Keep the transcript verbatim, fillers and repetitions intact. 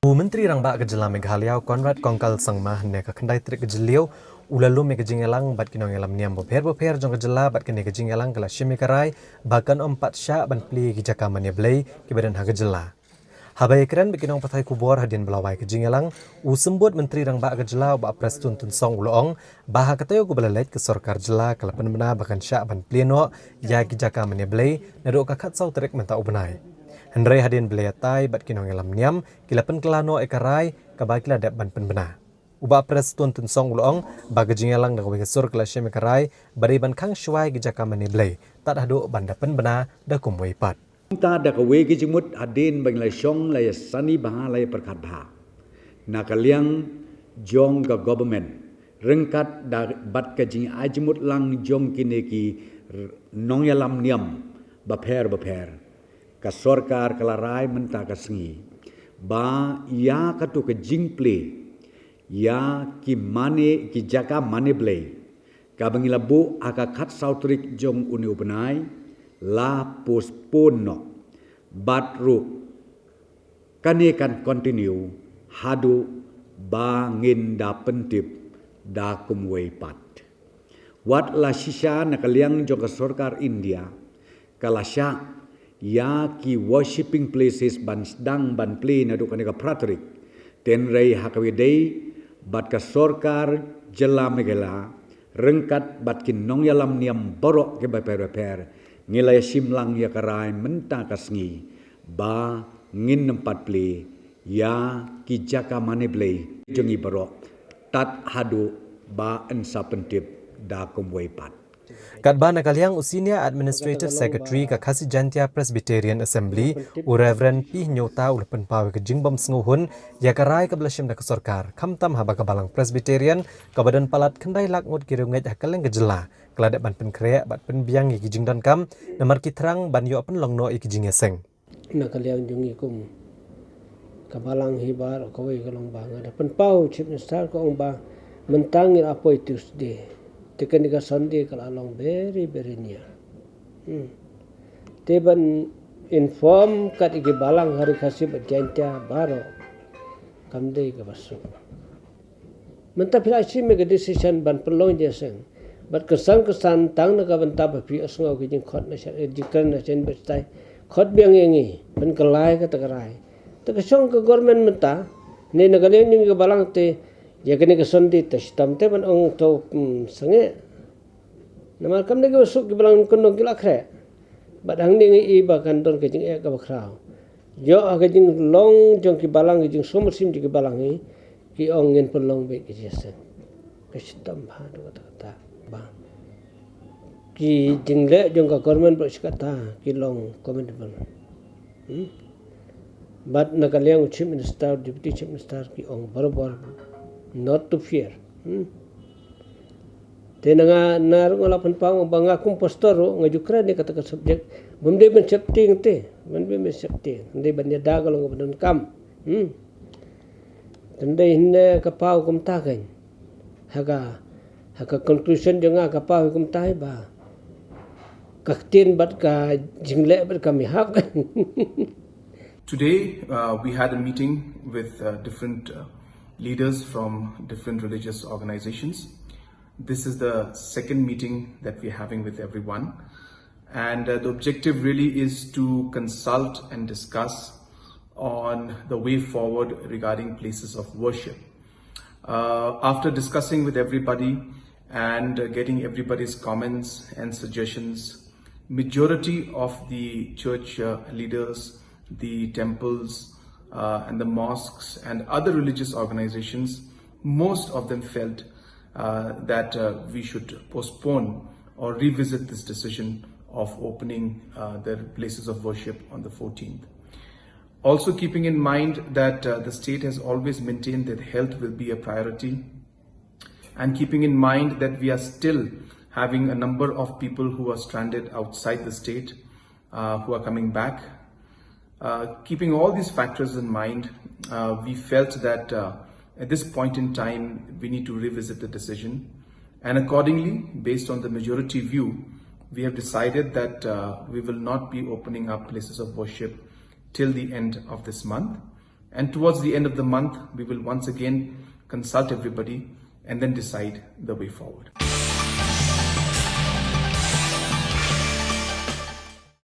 U Myntri Rangbah ka Jylla Meghalaya, Conrad Kongkal Sangma, hynne ka khyndai tarik ka Jylliew u la lum ïa ka jingïalang bad ki nongïalam niam bapher bapher jong ka jylla, bad kane ka jingïalang ka la shim ïa ka rai ba kan ym pat shah ban plie ïa ki jaka mane blei kiba don ha ka jylla. Haba ïakren bad ki nongpathai khubor hadien ba la wai ka jingïalang, u Symbud Myntri Rangbah ka jylla, u Bah Prestone Tynsong, u la ong ba ha ka taïew kaba la leit ka sorkar jylla ka la pynbna ba kan shah ban plie noh ïa ki jaka mane blei naduh ka khatsaw tarik mynta u bnai. Hynrei hadien ba la ïatai bad ki nongïalam niam, ki la pynkylla noh ïa ka rai kaba ki la dep ban pynbna. U Bah Prestone Tynsong u la ong ba ka jingïalang da kawei ka sur ka la shim ïa ka rai ba dei ban khang shuwa ïa ki jaka mane blei tad haduh ban da pynbna da kumwei pat. Mynta da kawei ka jingmut, hadien ba ngi la shong, la ïasani bha, la ïapyrkhat bha na ka liang jong ka government, ryngkat da bad ka jingai jingmut lang jong kine ki r-, nongïalam niam bapher bapher, ka sorkar ka la rai mynta ka sngi ba ïa katu ka jingplie ïa ki mane, ki jaka mane blei kaba ngi la buh ha ka khatsaw tarik jong une u bnai, la postpone noh. Bad ruh kane kan continue haduh ba ngin da pyntip da kumwei pat. Wat la shisha na ka liang jong ka sorkar India ka la shah ïa ki worshipping places ban sdang ban plie naduh kane ka phra tarik. Hynrei ha kaba ïadei bad ka sorkar jylla Meghalaya ryngkat bad ki nongïalam niam baroh kiba pher bapher, ngi la ïashim lang ïa ka rai mynta ka sngi ba ngin ym pat plie ïa ki jaka mane blei jong ngi baroh tad haduh ba yn sa pyntip da kumwei pat. Katba na ka liang u Senior Administrative Secretary ka Khasi Jaintia Presbyterian Assembly, u Reverend P Hynñiewta, u la pynpaw ïa ka jingbym sngewhun ïa ka rai kaba la shim da ka sorkar, khamtam haba ka Balang Presbyterian kaba don palat khyndai lak ngut ki riewngeit ha kylleng ka jylla ka la dep ban pynkhreh bad pynbiang ïa ki jingdonkam namar ki thrang ban ïoh pynlong noh ïa ki jingïaseng. Na ka liang jong ngi kum ka Balang hi baroh kawei ka long ba nga da pynpaw Chief Minister, ka ong ba mynta ngi la poi Tuesday, te kane ka Sunday ka la long very very near. Hmm. Te ban inform kat ïa ki Balang ha Ri Khasi bad Jaintia baroh kam dei kaba suk. Mynta phi la shim ïa ka decision ban pynlong jingïaseng, bad kynsan kynsan tang na ka bynta ba phi ïohsngew ki jingkhot na sha, eh, jingkren na sha, bad tai khot biang ïa ngi ban kylla ïa kata ka rai. Te ka shong ka government mynta, ne na ka liang jong ngi ka Balang te, ïa kane ka Sunday te shitom te ban ong to, hmm, sangeh. Namar kam dei kiba suk, ki Balang kynnoh ki la khreh. Bad hangne ngi i ba kan don ka jingeh kaba khraw. Ïoh ha ka jinglong jong ki Balang, ka jingsngewsih jong ki Balang hi, ki ong ngin pynlong beit ka jingïaseng. Ka shitom bha haduh katta katta. Ba ki jingleh jong ka government baroh shi katta ki long commendable. Hmm? Bad na ka liang u Chief Minister, Deputy Chief Minister ki ong barabor not to fear. Hmm? Te na nga, na ruh nga la pynpaw ba nga kum pastor ruh nga ju kren ïa kata ka subject. Bym dei ban sheptieng te, bym dei ban sheptieng. Dei ban ïada ka long kaba donkam. Hmm? Te dei hynne ka paw kumta kein. Ha ka, ha ka conclusion jong nga ka paw kumta hi ba ka ktien bad ka jingleh bad ka mihap. Today, uh, we had a meeting with, uh, different, uh, leaders from different religious organizations. This is the second meeting that we're having with everyone. And, uh, the objective really is to consult and discuss on the way forward regarding places of worship. Uh, after discussing with everybody and, uh, getting everybody's comments and suggestions, majority of the church, uh, leaders, the temples, uh, and the mosques and other religious organizations, most of them felt, uh, that, uh, we should postpone or revisit this decision of opening, uh, the places of worship on the fourteenth. Also keeping in mind that, uh, the state has always maintained that health will be a priority, and keeping in mind that we are still having a number of people who are stranded outside the state, uh, who are coming back. Uh, keeping all these factors in mind, uh, we felt that, uh, at this point in time, we need to revisit the decision. And accordingly, based on the majority view, we have decided that, uh, we will not be opening up places of worship till the end of this month. And towards the end of the month, we will once again consult everybody and then decide the way forward.